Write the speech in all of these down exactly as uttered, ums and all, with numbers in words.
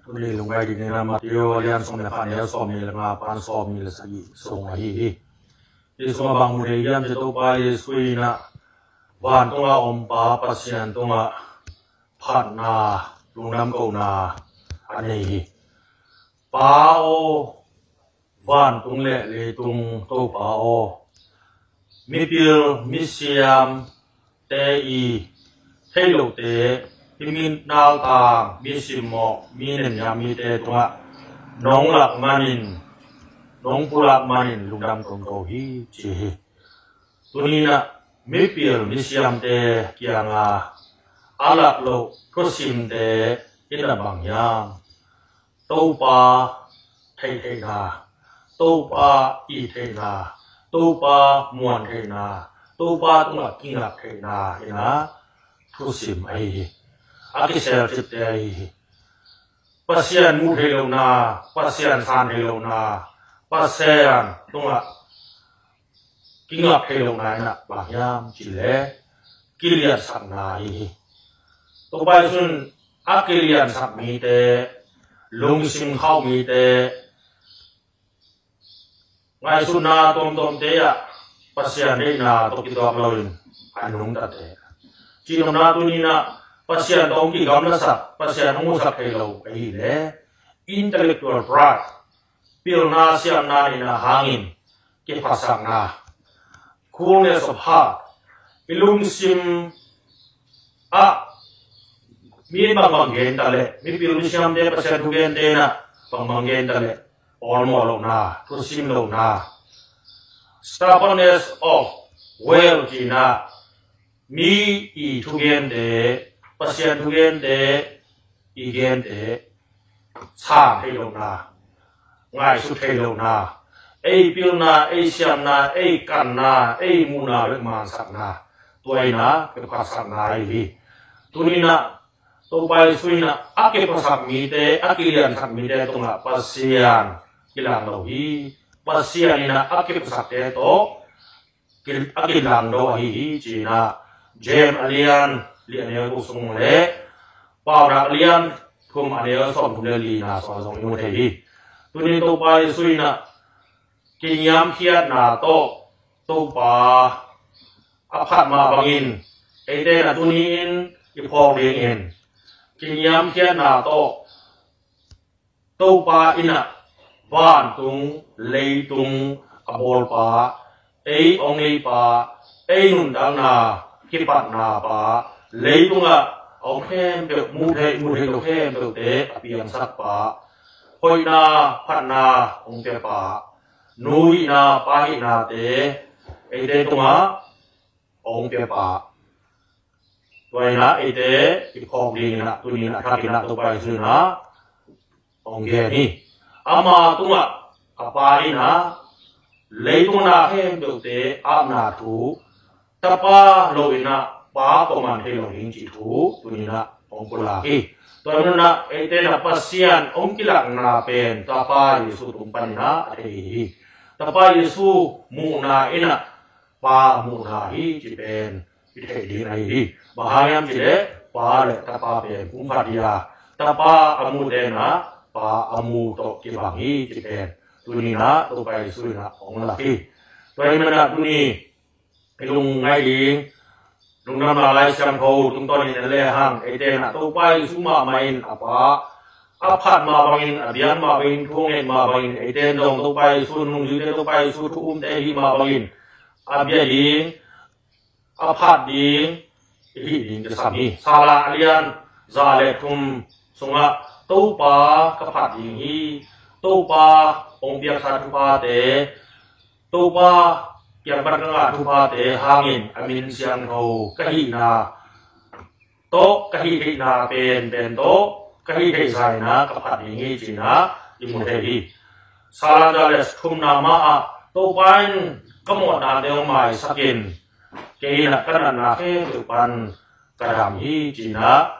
Tuni lungngaih ding in ah Matthew a lian sawm le khat, a neu sawmnih le nga pan sawmnih le sagih sung ahi hi. Hih sungah bang mu thei hiam cih leh Topa Jesuh in ah vantung a om Pa Pasian tungah phatna, lungdam kohna a nei hi. Pa aw, vantung le leitung Topa aw, mipil misiamte i theih lote, hih mi naltang, mi simmawh, mi nemngiat mite tungah nong lak manin, nong pulak manin lungdam kong ko hi, ci hi. Tuni in ah mipil misiamte kiangah a lak loh thusimte in ah bang hiam? Topa theihtheihna, Topa it theihna, Topa muan theihna, Topa tungah kingak theihna in ah thusim ahi hi. A kiselcipte ahi hi. Pasian muh theih lohna, Pasian san theih lohna, Pasian tungah kingak theih lohna in ah bang hiam cih leh kiliansakna ahi hi. Topa Jesuh in a kiliansak mite, lungsim khauh mite, ngaihsutna tuamtuamte ah Pasian deihna tawh kituak loin a nungtate. Cihnopna tuni in ah Pasian tawh hong kigamlasak, Pasian hong musak thei lo ahih leh intellectual pride, pilna siamna neihna hangin kiphatsakna, coolness of heart, i lungsim ah mi bangbang gen ta leh, mipil misiamte, Pasian thugente in ah bangbang gen ta leh awlmawh lohna, thusim lohna, stubbornness of will, ci in ah mi i thugente, Pasian thugente i gente sang thei lohna, ngaihsut thei lohna, ei pilna, ei siamna, ei kanna, ei muhna bek mansakna, tua in ah kiphatsakna ahi hi. Tuni in ah Topa Jesuh in ah a kiphasak mite, a kiliansak mite tungah Pasian kilang lo hi. Pasian in ah a kiphasakte tawh ki-, a kilangdo ahi hi, ci in ah James a lian li, a neu guk sung le Paunak a lian thum, a neu sawmthum le lina sungah zong i mu thei hi. Tuni in Topa Jesuh in ah kiniamkhiatna tawh Topa a phat mah bangin eite in ah tuni in i phawk dingin kiniamkhiatna tawh Topa in ah vantung, leitung a bawlpa, ei hong neipa, ei nuntakna kipatna pa, leitungah a om khempeuh, mu thei, mu thei lo khempeuhte a piangsak pa, hoihna, phatna hong pia pa, nu hihna, pa hihnate eite tungah hong pia pa. Tua in ah eite i phawk dingin ah tuni in ah a thakin ah Topa Jesuh in ah hong gen hi. Ama tungah a Pa in ah leitung a na khempeuhte apna thu, Tapa lo in ah Pa kuaman thei lo ding cih thu tuni in ah hong pulak hi. Tua in ah eite in ah Pasian hong kilakna pen Tapa Jesuh tung panin ah a thei hi. Tapa Jesuh muhna in ah Pa muhna hi cih pen i theih ding ahi hi. Bang hang hiam cih leh Pa le Tapa pen pum khat hi a, Tapa a mute in ah Pa a mu tawh kibang hi cih pen tuni in ah Topa Jesuh in ah hong lak hi. Tua ahih manin ah tuni i lungngaih ding, lungdamna Lai Siangtho tungtawnin en lehang, eite in ah Topa Jesuh mahmah in a Pa a phat mah bangin, a biak mah bangin, thu a nget mah bangin, eite in zong Topa Jesuh nungzuite, Topa Jesuh thu umte ahih mah bangin a bia ding, a phat ding i hih ding kisam hi. Salam a lian za le thum sungah Topa ka phat ding hi, Topa hong piaksa thuphate, Topa kiang pan ka ngah thuphate hangin a min siangtho ka hihna tawh, ka hih theihna penpen tawh ka hih theihsa in ah ka phat ding hi ci-in ah i mu thei hi. Salam za le thumna mah ah Topa in ka mawhnate hong maisak in, kei in ah ka natna khempeuh pan ka dam hi ci-in ah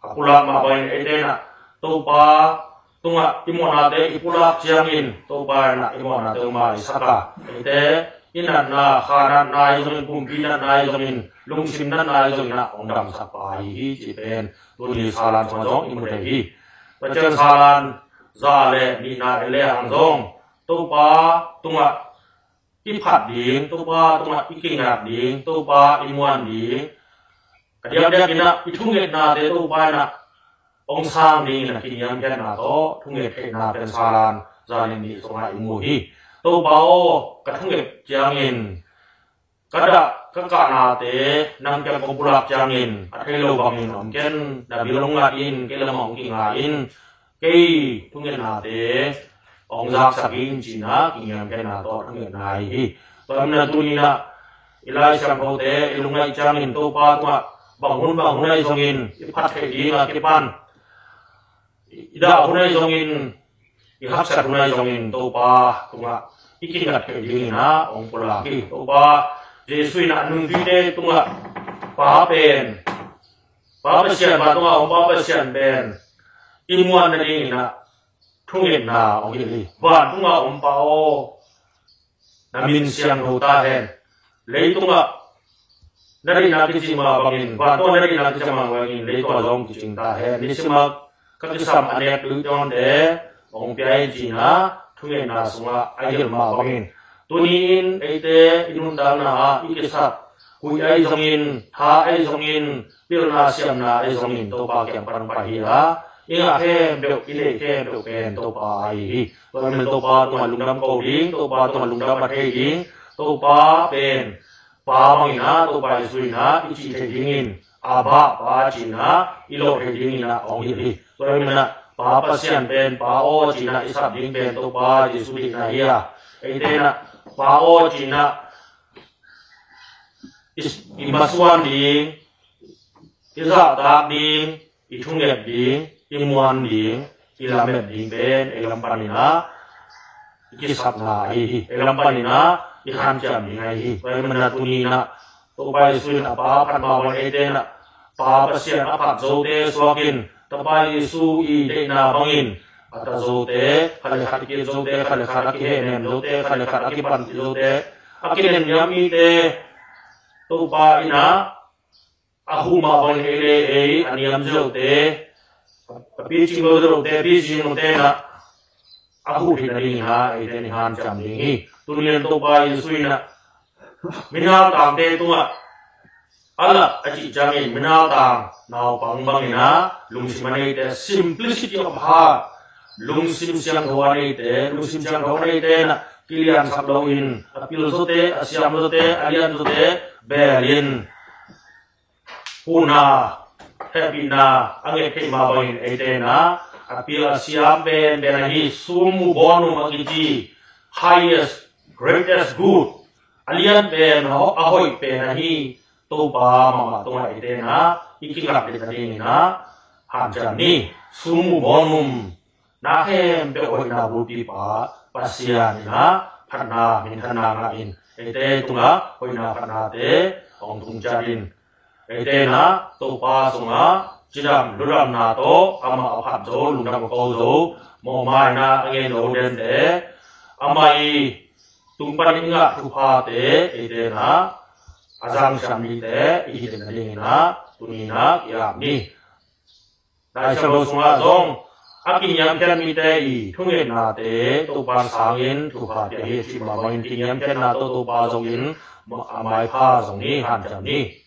a pulak mah bangin eite in ah Topa tungah i mawhnate i pulak ciangin Topa in ah i mawhnate hong maisak a, eite i natna, kha natna ahi zongin, pumpi natna ahi zongin, lungsim natna ahi zongin ah hong damsak pa ahi hi cih pen tuni salam sungah zong i mu thei hi. Pasian salan za le nihna i le hang zong Topa tungah i phat ding, Topa tungah i kingak ding, Topa i muan ding, a diakdiak in ah i thungetnate Topa in ah hong sang dingin a kiniamkhiatna tawh thunget theihna pen salan za le nih sungah i mu hi. Topa aw, ka thunget ciangin ka dah ka kahnate nang kiang kong pulak ciangin a thei lo bangin om ken, na bil hong ngat in, kei lamah hong kinga in, kei thungetnate hong zaksak in, ci-in ah kiniamkhiatna tawh thungetna ahi hi. Tua ahih manin ah tuni-in ah i Lai Siangthote i lungngaih ciangin Topa tungah bang hun bang hun ahi zongin i phat theih ding a kipan, i dah hun ahi zongin, i haksat hun ahi zongin Topa tungah i kingat theih dingin ah hong pulak hi. Topa Jesuh in ah a nungzuite tungah Pa pen, Pa Pasian, Pa tungah hong Pa Pasian pen i muan nadingin ah thungetna hong hilh hi. Van tungah om Pa aw, na min siangtho ta hen. Leitungah na deihna kicing mah bangin, vantungah na deihna kicing mah bangin leitungah zong kicing ta hen. Nisim a ka kisam a nek luitawnte hong pia in, ci-in ah thungetna sungah a hilh mah bangin, tuni-in eite i nuntakna ah i kisap huih ahi zongin, tha ahi zongin, pilna siamna ahi zongin Topa kiang pan hong pai hi a, i ngah khempeuh, i neih khempeuh pen Topa ahi hi. Tua ahih manin Topa tungah lungdam ko ding, Topa tungah lungdam a thei ding, Topa pen Pa bangin ah, Topa Jesuh in ah i cih theih dingin, Abba, Pa, ci-in ah i lawh theih dingin ah hong hilh hi. Tua ahih manin ah Pa Pasian pen Pa aw ci-in ah i sap ding pen Topa Jesuh deihna hi a, eite in ah Pa aw ci-in ah i, i masuan ding, i zahtak ding, i thunget ding, i muan ding, i lamet ding pen ei lam panin ah i kisapna ahi hi. Ei lam panin ah i hanciam ding ahi hi. Tua ahih manin ah tuni-in ah Topa Jesuh in a Pa a phat mah bangin eite in ah Pa Pasian a phat zote suakin, Topa Jesuh i deihna bangin a ta zote, khat le khat a ki-it zote, khat le khat a kihehnem zote, khat le khat a kipanpih zote, a kinenniam mite, Topa in ah a huh mah bangin ei le ei a niam zote, a picing lo zote, picing lote in ah a huh theih nadingin ah eite in i hanciam ding hi. Tuni-in Topa Jesuh in ah minaltangte tungah a lak a cih ciangin minaltang naupang bangin ah lungsim a neite, simplicity of heart, lungsim siangtho a neite, lungsim siangtho a neite in ah kiliansak loin a pil zote, a siam zote, a lian zote belin huhna, hehpihna a nget theih mah bangin eite in ah a pil a siam penpen ahi sum mu bawn um a kici highest, greatest good, a lian pen, a hoih pen ahi Topa mahmah tungah eite in ah i kingak theih nadingin ah hanciam ni. Sum mu bawn um na khempeuh hoihna bulpipa Pasian in ah phatna minthanna ngah in, eite tungah hoihna phatnate hong tung ciat in, eite in ah Topa sungah cidam ludamna tawh amah a phat zo, lungdam a ko zo, mawhmaina a ngen lo dente, amah i tung panin i ngah thuphate eite in ah a zangsiam mite i hi theih nadingin ah tuni-in ah i ap ni. Lai Siangtho sungah zong a kiniamkhiat mite i thungetnate Topa in sangin thupha pia hi a cih mah bangin kiniamkhiatna tawh Topa zongin a maipha zong ni, hanciam ni.